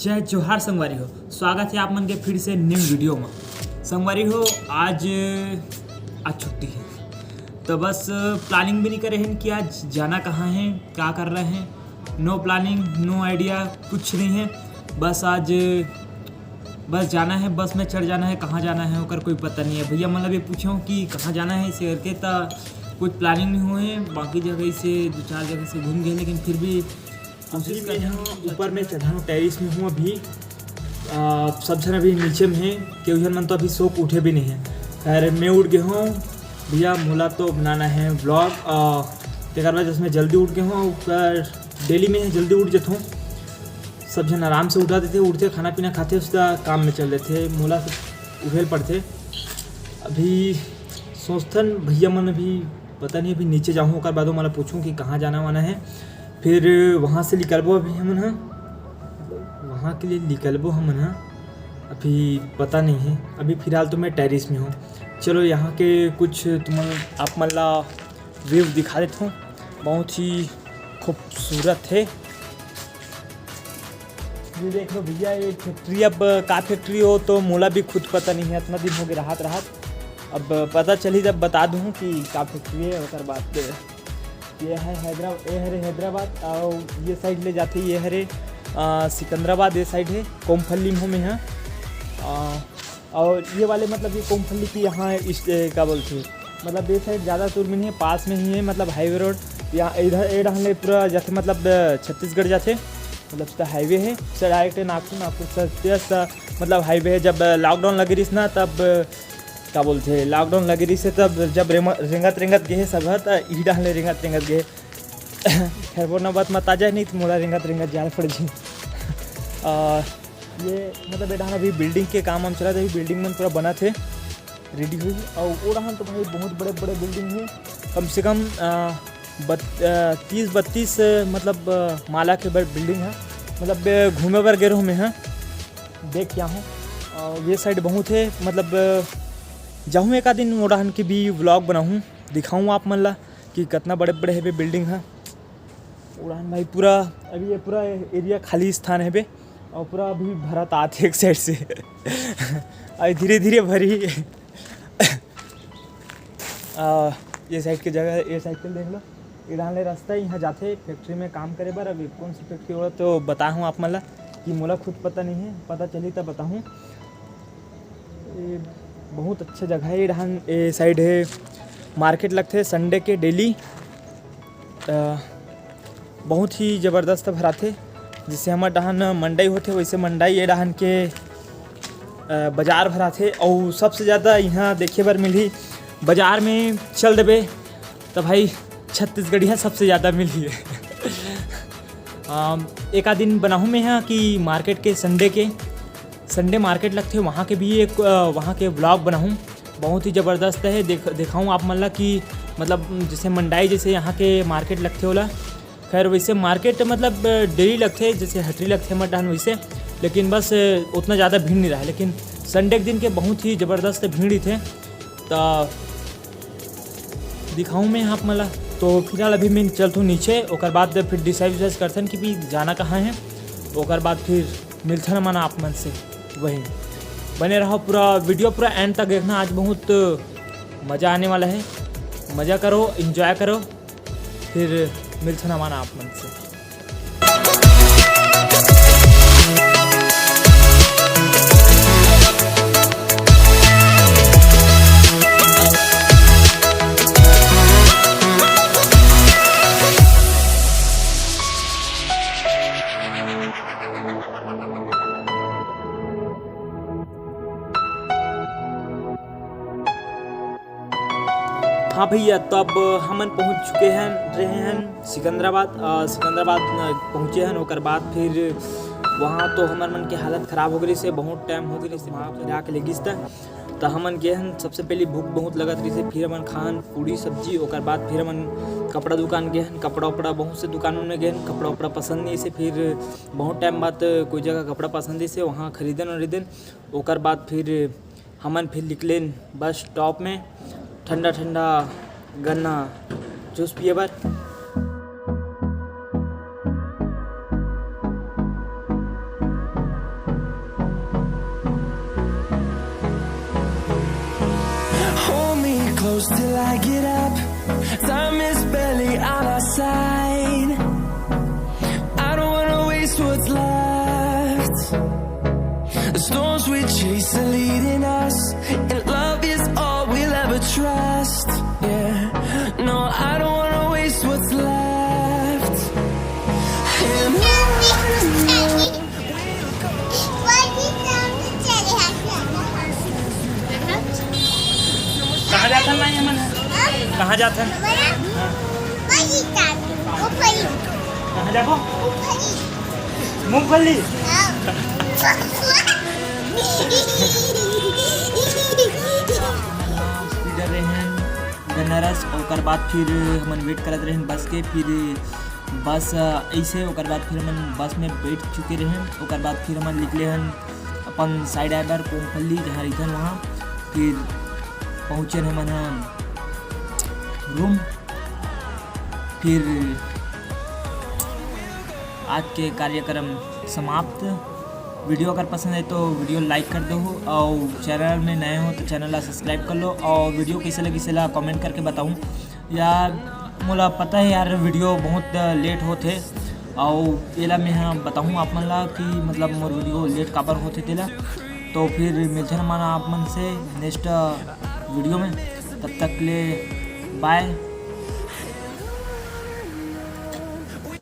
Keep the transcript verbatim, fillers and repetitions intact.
जय जोहार संगवारी हो, स्वागत है आप मन के फिर से न्यू वीडियो में। संगवारी हो, आज आज छुट्टी है, तो बस प्लानिंग भी नहीं करे हैं कि आज जाना कहाँ है, क्या कर रहे हैं। नो प्लानिंग, नो आइडिया, कुछ नहीं है। बस आज बस जाना है, बस में चढ़ जाना है। कहाँ जाना है ओकर कोई पता नहीं है। भैया मतलब ये पूछो कि कहाँ जाना है इसे करके, तो कुछ प्लानिंग नहीं हुए हैं। बाकी जगह से दो चार जगह से घूम गए, लेकिन फिर भी कोशिश कर रहा हूँ। ऊपर में चढ़ा हूँ, टेरिस में हूँ अभी। आ, सब झन अभी नीचे में है, केहू झन मन तो अभी सो के उठे भी नहीं है। खैर, मैं उठ गए हूँ भैया, मोला तो बनाना है व्लॉग। तेकर वजह से मैं जल्दी उठ गए हूँ, ओकर डेली में जल्दी उठ जाता हूँ। सब झन आराम से उठा देते, उठते खाना पीना खाते, उसका काम में चल देते, मोला उठे ल पड़ते। अभी सोचथन भैया मन, अभी पता नहीं, अभी नीचे जाऊँ, ओकर बाद मोला पूछूँ कि कहाँ जाना वाना है, फिर वहाँ से निकलबो। अभी हमन ह वहाँ के लिए निकलबो हमन ह, अभी पता नहीं है। अभी फिलहाल तो मैं टेरिस में हूँ। चलो, यहाँ के कुछ तुमन आप मन ला व्यू दिखा देता हूँ, बहुत ही खूबसूरत है। ये देख लो भैया, ये फैक्ट्री अब का फैक्ट्री हो तो मोला भी खुद पता नहीं है, इतना दिन हो गया रहत रहत। अब पता चली जब बता दूँ कि का फैक्ट्री है। ओकर बाद ये है हैदराबाद, ये हरे हैदराबाद, और ये साइड ले जाते, ये हरे आ, सिकंदराबाद, ये साइड है कोमफली में हूँ मैं यहाँ। आ, और ये वाले मतलब ये कोमफली की यहाँ इस ए, का बोलते हैं, मतलब ये साइड ज़्यादा दूर में नहीं है, पास में ही है, मतलब हाईवे रोड। यहाँ इधर ए डहन ले पूरा जाते, मतलब अ, छत्तीसगढ़ जाते, मतलब सीधा हाईवे है, सीधा डायरेक्ट नागपुर, नागपुर से सीधा सीधा मतलब हाईवे है। जब लॉकडाउन लगे रहीस ना, तब अ, का बोलते हैं, लॉकडाउन लगे रहीस है, तब जब रेंगत रेंगत गए सब ह, त इही डहन ले रेंगत रेंगत गए। खैर, वो ना बात मत आ जाए, नहीं तो मोला रेंगत रेंगत जाना पड़ जाए। आ, ये मतलब ए डहन अभी बिल्डिंग के काम वाम चलत हे, अभी बिल्डिंग मन पूरा बनत हे, रेडी होही। और वो डहन तो भाई बहुत बड़े बड़े बिल्डिंग हे, कम से कम आ, बत, आ, तीस बत्तीस मतलब आ, माला के बड़ बिल्डिंग है। मतलब आ, घूमे बर गे रहूँ मैं, हाँ, देख के आहूँ। और ये साइड बहुत है, मतलब आ, जाहूँ एक आध दिन, वो डहन के भी व्लॉग बनाहूँ, दिखाऊँ आप मन ला कि कितना बड़े बड़े हेबे बिल्डिंग है। उड़ान भाई पूरा, अभी ये पूरा एरिया खाली स्थान हेबे और पूरा अभी भरत आत हे एक साइड से। अभी धीरे धीरे भरी। आ, ये साइड के जगह, ये साइड के देख लो, इधर ले रास्ता है, यहाँ जाते फैक्ट्री में काम करे बर। अभी कौन सी फैक्ट्री हो तो बताहूँ आप मन ला कि मोला खुद पता नहीं है, पता चली तब बताहूँ। ये बहुत अच्छा जगह है, ये डहन, ये साइड है, मार्केट लगथे संडे के डेली। अ, बहुत ही जबरदस्त भराथे। जैसे हमर डहन मंडई होथे, वैसे मंडई ये डहन के, अ, बाजार भराथे। और सबसे ज़्यादा यहाँ देखे बर मिलही, बाजार में चल देबे त भाई, छत्तीसगढ़िया सबसे ज़्यादा मिलही। अम, एक आध दिन बनाहूँ मैं यहाँ कि मार्केट के, संडे के, संडे मार्केट लगथे, वहाँ के भी एक, अ, वहाँ के व्लॉग बनाहूँ। बहुत ही ज़बरदस्त है, देख, दिखाऊँ आप मन ला कि मतलब जैसे मंडई, जैसे यहाँ के मार्केट लगथे ओला। खैर, वैसे मार्केट मतलब डेली लगथे, जैसे हटरी लगथे हमर डहन वैसे, लेकिन बस उतना ज़्यादा भीड़ नहीं रहा। लेकिन संडे के दिन के बहुत ही ज़बरदस्त भीड़ रहिथे। त दिखाऊँ मैं आप मन ला। तो फिलहाल अभी मैं चलथों नीचे, ओकर बाद फिर डिसाइड विसाइड करथन कि भी जाना कहाँ है, ओकर बाद फिर मिलथन मन आप मन से। वही बने रहो, पूरा वीडियो पूरा एंड तक देखना। आज बहुत मज़ा आने वाला है, मज़ा करो, एंजॉय करो, फिर मिलथन मन आप मन से। हाँ भैया, तो अब हमन पहुँच चुके हैं, रहे हैं सिकंदराबाद। अ, सिकंदराबाद न, पहुँचे हैं, ओकर बाद फिर वहाँ तो हमर मन के हालत खराब हो गई से, बहुत टाइम हो गई से, वहाँ फिर आके लेगिस त। त हमन गे हन, सबसे पहले भूख बहुत लगत रहिस हे, फिर हमन खान पूड़ी सब्जी, ओकर बाद फिर हमन कपड़ा दुकान गे हन, कपड़ा उपड़ा बहुत से दुकान में गे हन, कपड़ा उपड़ा पसंद नहीं से, फिर बहुत टाइम बाद कोई जगह कपड़ा पसंद से, वहाँ खरीदन उरीदन। ओकर बाद फिर हमन फिर निकलेन बस स्टॉप में ठंडा ठंडा गन्ना जूस पिए बर। Close till I get up. Time is barely on our side. I don't wanna waste what's left. The storms we chase are leading us, and love is all we'll ever trust. Yeah, no, I don't wanna waste what's left. And on and on. कहाँ जाथन माई हमन ह? कहाँ जाथन? कहाँ जाबो? मूंगफली। इधर रहन गन्ना रस, ओकर बाद फिर हमन वेट करत रहन बस के, फिर बस अइसे, ओकर बाद फिर हमन बस में बैठ चुके रहन। ओकर बाद फिर हमन निकले हन अपन साइड आए बर कोमपल्ली, जहाँ रहिथन वहाँ। फिर पहुँचेन हमन ह रूम। फिर आज के कार्यक्रम समाप्त। वीडियो अगर पसंद आए तो वीडियो लाइक कर दो, और चैनल में नए हो तो चैनल ला सब्सक्राइब कर लो, और वीडियो कैसे लगी सेला कमेंट करके बताऊँ। यार, मोला पता है यार, वीडियो बहुत लेट होत हे, और एला मैं ह बताहूँ आप मन ला कि मतलब मोर वीडियो लेट काबर होत हे तेला। तो फिर मिलथे ना माना आप मन से नेक्स्ट वीडियो में, तब तक ले बाय।